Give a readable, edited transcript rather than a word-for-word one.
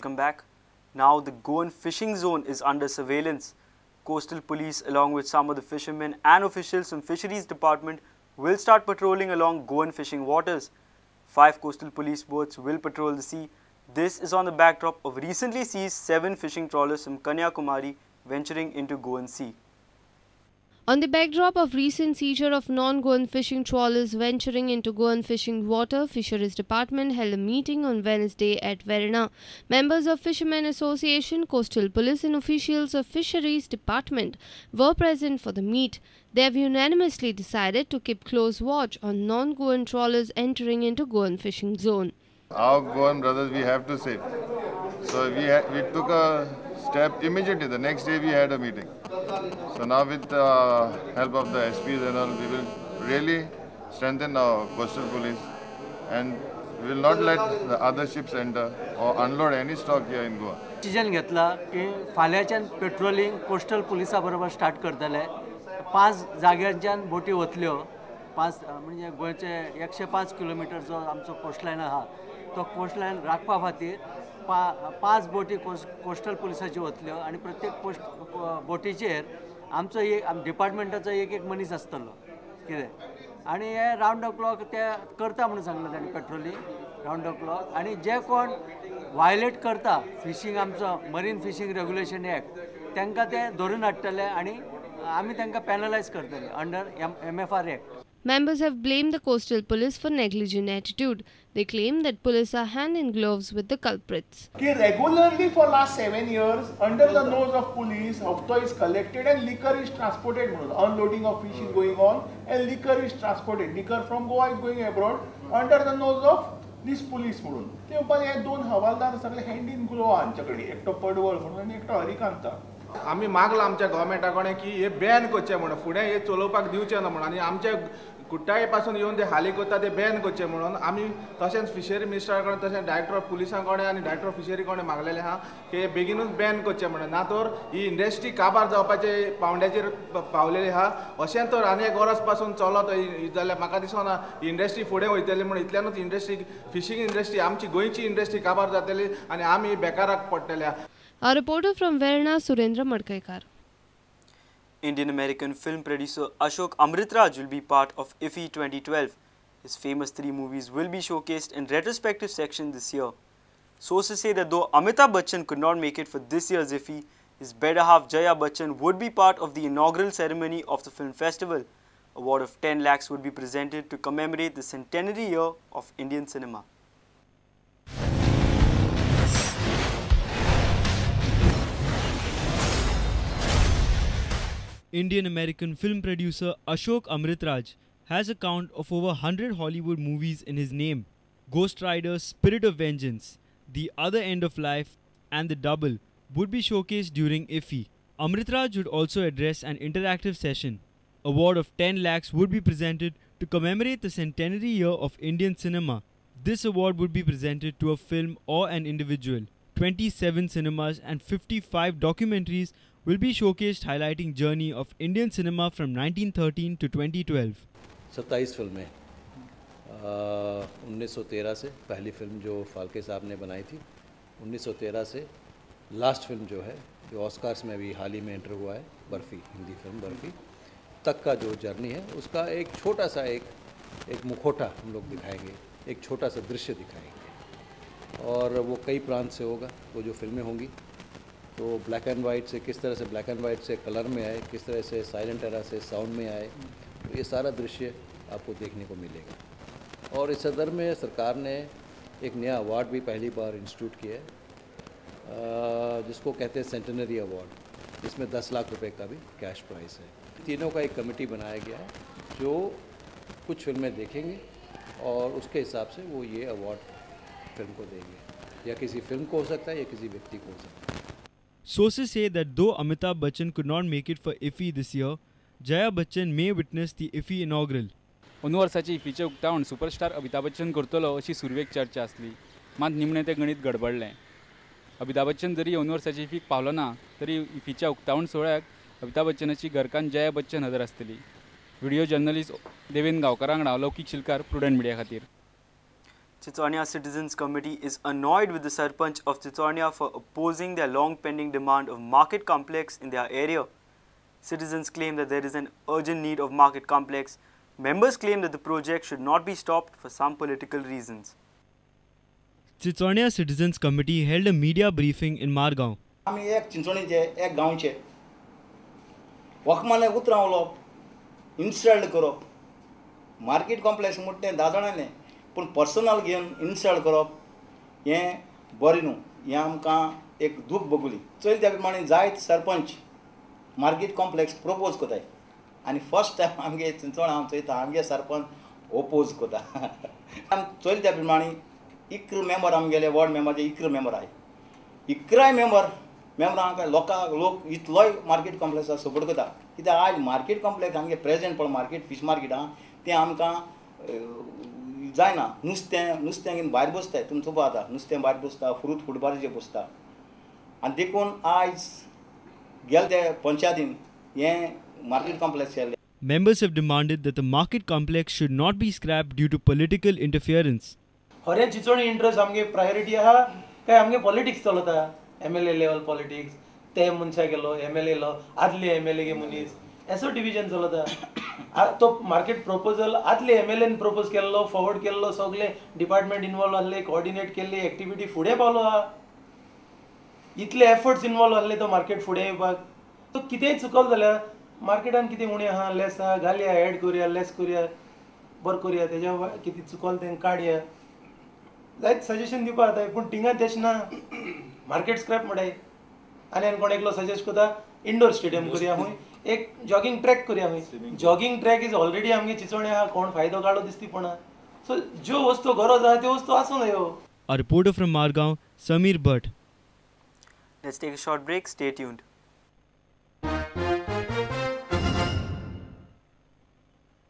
Welcome back. Now the Goan fishing zone is under surveillance. Coastal police along with some of the fishermen and officials from fisheries department will start patrolling along Goan fishing waters. 5 coastal police boats will patrol the sea. This is on the backdrop of recently seized 7 fishing trawlers from Kanyakumari venturing into Goan Sea. On the backdrop of recent seizure of non-Goan fishing trawlers venturing into Goan fishing water, Fisheries Department held a meeting on Wednesday at Verna. Members of Fishermen Association, Coastal Police and officials of Fisheries Department were present for the meet. They have unanimously decided to keep close watch on non-Goan trawlers entering into Goan fishing zone. Our Goan brothers, we have to save. So we took a step immediately. The next day we had a meeting. So now with the help of the SPs and all, we will really strengthen our coastal police and we will not let the other ships enter or unload any stock here in Goa. Decision घेतला की फाल्याच्यान patrolling coastal पुलिसा बरोबर start करतले. 5 जाग्यांच्यान बोटी वतल्यो. 5 म्हणजे गोंयचे 105 kilometre जो आमचो कोस्टलायन आहा तो कोस्टलायन राखपा खातीर 5 बोटी कोस्टल पुलिसाच्यो वतल्यो आनी प्रत्येक पोस्ट बोटीचेर आमचो एक डिपार्टमेंटाचो एक एक मनीस आसतलो कितें आनी हे रावंड the clock ते करता म्हणून सांगलें तांणी पेट्रोलिंग रावंड the clock. आनी जे कोण वायलेट करता फिशींग आमचो मरीन फिशींग रेग्युलेशन एक्ट तांकां ते धरून हाडटले आनी आमी तांकां पेनलायज करतले under MFR act. Members have blamed the coastal police for negligent attitude. They claim that police are hand in gloves with the culprits. Regularly for last 7 years, under the nose of police, hafto is collected and liquor is transported. Unloading of fish is going on and liquor is transported. Liquor from Goa is going abroad under the nose of this police. ते उपरांत हे दोन हवालदार सगळे hand in glove हांचे कडेन, एकटो पडवळ म्हणून आनी एकटो हरिकांता. आमी मागला आमच्या गव्हर्मेंटा कडेन की हे बॅन करचें म्हणून, फुडें हे चलोवपाक दिवचें ना म्हणून, आनी आमच्या कुट्टाळे पासून येवन ते हाली करता ते बॅन करचें म्हणून आमी तशेंच फिशरी मिनिस्टरा कडेन, तशेंच डायरेक्टर ऑफ पुलिसां कडेन आनी डायरेक्टर ऑफ फिशरी कडेन मागलेलें आहा की हे बेगिनूच बॅन करचें म्हणून, ना तर ही इंडस्ट्री काबार जावपाचे पावंड्याचेर पावलेली आहा. अशें तर आनी एक वर्स पासून चलत जाल्यार म्हाका दिसना इंडस्ट्री फुडें वयतली म्हणून. इतल्यानूच इंडस्ट्री फिशींग इंडस्ट्री आमची गोंयची इंडस्ट्री काबार जातली आनी आमी बेकाराक पडटले. A reporter from Verna, Surendra Madkaikar. Indian American film producer Ashok Amritraj will be part of IFFI 2012. His famous 3 movies will be showcased in retrospective section this year. Sources say that though Amitabh Bachchan could not make it for this year's IFFI, his better half Jaya Bachchan would be part of the inaugural ceremony of the film festival. Award of 10 lakhs would be presented to commemorate the centenary year of Indian cinema. Indian American film producer Ashok Amritraj has a count of over 100 Hollywood movies in his name. Ghost Rider, Spirit of Vengeance, The Other End of Life and The Double would be showcased during IFFI. Amritraj would also address an interactive session. Award of 10 lakhs would be presented to commemorate the centenary year of Indian cinema. This award would be presented to a film or an individual. 27 cinemas and 55 documentaries will be showcased highlighting journey of Indian cinema from 1913 to 2012. 27 फिल्में 1913 से पहली film जो फाल्के साहब ने बनाई थी, 1913 से last film जो है, जो ऑस्कार्स में भी हाल ही में एंटर हुआ है, बर्फ़ी, हिंदी फिल्म बर्फ़ी तक का जो जर्नी है उसका एक छोटा सा एक मुखौटा हम लोग दिखाएंगे, एक छोटा सा दृश्य दिखाएंगे और वो कई प्रांत से होगा। वो जो फिल्में होंगी तो ब्लैक एंड वाइट से किस तरह से ब्लैक एंड वाइट से कलर में आए, किस तरह से साइलेंट एरा से साउंड में आए, तो ये सारा दृश्य आपको देखने को मिलेगा। और इस संदर्भ में सरकार ने एक नया अवार्ड भी पहली बार इंस्टीट्यूट किया है, जिसको कहते हैं सेंटेनरी अवार्ड, जिसमें 10 लाख रुपए का भी कैश प्राइस है। तीनों का एक कमेटी बनाया गया है जो कुछ फिल्में देखेंगे और उसके हिसाब से वो ये अवार्ड फिल्म को देंगे, या किसी फिल्म को हो सकता है या किसी व्यक्ति को हो सकता है। Sources say that though Amitabh Bachchan could not make it for IFFI this year, Jaya Bachchan may witness the IFFI inaugural. अंदू वर्साचे इफ्फीचें उक्तावण सुपरस्टार अमिताभ बच्चन करतलो अशी सुरवेक चर्चा आसली, मात निमणें तें गणीत गडबडलें. अमिताभ बच्चन जरी अंदू वर्साचे इफ्फीक पावलो ना तरी इफ्फीच्या उक्तावण सुवाळ्याक अमिताभ बच्चनाची घरकान्न जया बच्चन हजर आसतली. व्हिडिओ जर्नलिस्ट देवेंद्र गांवकार वांगडा लौकीक शिलकार, प्रुडंट मिडिया खातीर. Chichornia Citizens Committee is annoyed with the Sarpanch of Chichornia for opposing their long pending demand of market complex in their area. Citizens claim that there is an urgent need of market complex. Members claim that the project should not be stopped for some political reasons. Chichornia Citizens Committee held a media briefing in Margao. आमी एक चिंचोणीचे एक गांवचे वखमाने उतरां उलोवप, insult करप, market complex म्हणटा तें 10 जाणांनी, पूण पर्सनल घेवन इन्सल्ट करप हें बरें न्हू. हें आमकां एक दूख भोगली. चोयल त्या प्रमाणे जायत सरपंच मार्केट कॉम्प्लेक्स प्रपोज करताय आनी फर्स्ट टायम आमगे चिंचोण हांव चोयता आमगे सरपंच ओपोज करता. आमी चोयल त्या प्रमाणे 11 मेंबर आमगेले वॉर्ड मेंबराचे 11 मेंबर आहाय. 11 मेंबरांक लोकांक लोक इतलोय मार्केट कॉम्प्लेक्साक सपोर्ट करता. कित्याक आयज मार्केट कॉम्प्लेक्स आमगे प्रेजेंट पळय मार्केट फीश मार्केट आहा तें आमकां जायना. नुस्तें घेवन भायर बसताय, तुमी चोवपा जाता नुस्तें भायर बसता, फ्रूट फुटपाथाचेर बसता. आनी देखून आयज गेले ते पंचायतीन हें मार्केट कॉम्प्लेक्स केल्लें. Members have demanded that the market complex should not be scrapped due to political interference. खरें चिंचोणी इंट्रस्ट आमगे प्रायोरिटी आहा काय आमगे पॉलिटिक्स चलता? MLA level politics, ते मनशा गेलो MLA लो आदले MLA गे मनीस एसो डिविजन चलता. तो मार्केट प्रपोजल आदले MLA propose केल्लो, फॉरवर्ड केल्लो, सगळे डिपार्टमेंट इन्वॉल्व आहले, कोऑर्डिनेट केल्ली एक्टिविटी फुडें पावलो आहा. इतले एफर्ट्स इन्वॉल्व आहले तो मार्केट फुडें येवपाक. तो कितेंय चुकलो जाल्यार मार्केटान कितें उणें आहा, लेस आहा, घालया, एड करुया, लेस करुया, बरें करुया, तेज्या कितें चुकलो तें काडया, जायत सजेशन दिवपा जाता. पूण थिंगा तेश ना. मार्केट स्क्रॅप म्हणटाय आनी कोण एकलो सजेस्ट करता इंडोर स्टेडियम करुया, खंय एक जॉगिंग ट्रॅक करुया. खंय जॉगिंग ट्रॅक is already आमगे चिंचोणे आहा, कोण फायदो काडलो दिसती पडना. सो ज्यो वस्तू गरज आहा त्यो वस्तू आसूं जायो. A reporter from Margao, Sameer Bhatt. Let's take a short break. Stay tuned.